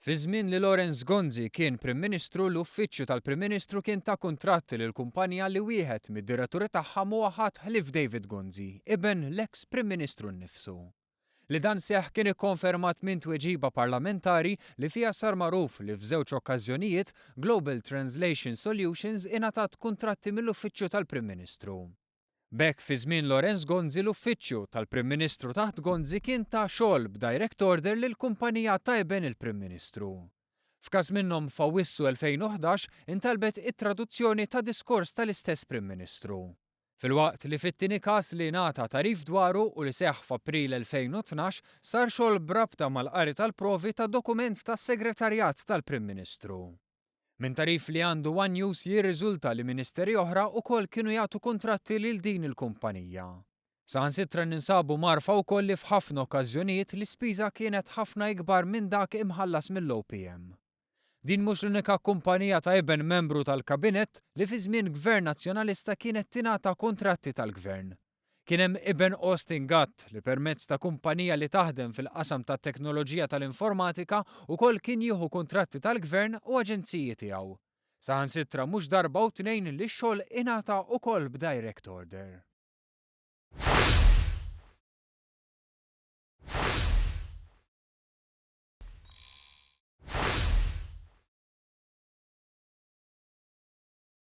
Fi żmien li Lawrence Gonzi kien Prim Ministru, l-Uffiċċju tal-Prim Ministru kien ta kuntratti lil kumpanija li wieħed mid-diretturi tagħha mhuwa ħadd ħlief David Gonzi, iben l-eks Prim Ministru nnifsu. Li dan seħħ kien ikkonfermat minn tweġiba parlamentari li fiha sar magħruf li f'żewġ okkażjonijiet Global Translation Solutions ingħatat kuntratti mill-Uffiċċju tal-Prim Ministru. B'hekk fi żmien Lawrence Gonzi l-Uffiċċju tal-Prim Ministru taħt Gonzi kien ta xogħol b'direct order lil kumpanija ta' iben il-Prim Ministru. F'każ minnhom f'Awwissu 2011 intalbet it-traduzzjoni ta' diskors tal-istess Prim Ministru. Filwaqt li fit-tieni każ li ngħata tagħrif dwaru u li seħħ f'April 2012 sar xogħol b'rabta mal-qari tal-provi ta' dokument tas-Segretarjat tal-Prim Ministru. Minn tagħrif li għandu one News jirriżulta li ministeri oħra wkoll kienu jagħtu kuntratti lil din il-kumpanija. Saħansitra ninsabu mgħarrfa wkoll li f'ħafna okkażjonijiet l-ispiża kienet ħafna ikbar minn dak imħallas mill-OPM. Din mhux l-unika kumpanija ta' iben membru tal-Kabinett li fi żmien Gvern Nazzjonalista kienet tingħata kuntratti tal-Gvern. Kien hemm iben Austin Gatt li permezz ta' kumpanija li taħdem fil-qasam tat-teknoloġija tal-informatika wkoll kien jieħu kuntratti tal-Gvern u aġenziji tiegħu. Saħansitra mhux darba u tnejn li x-xogħol ingħata ukoll b'direct order.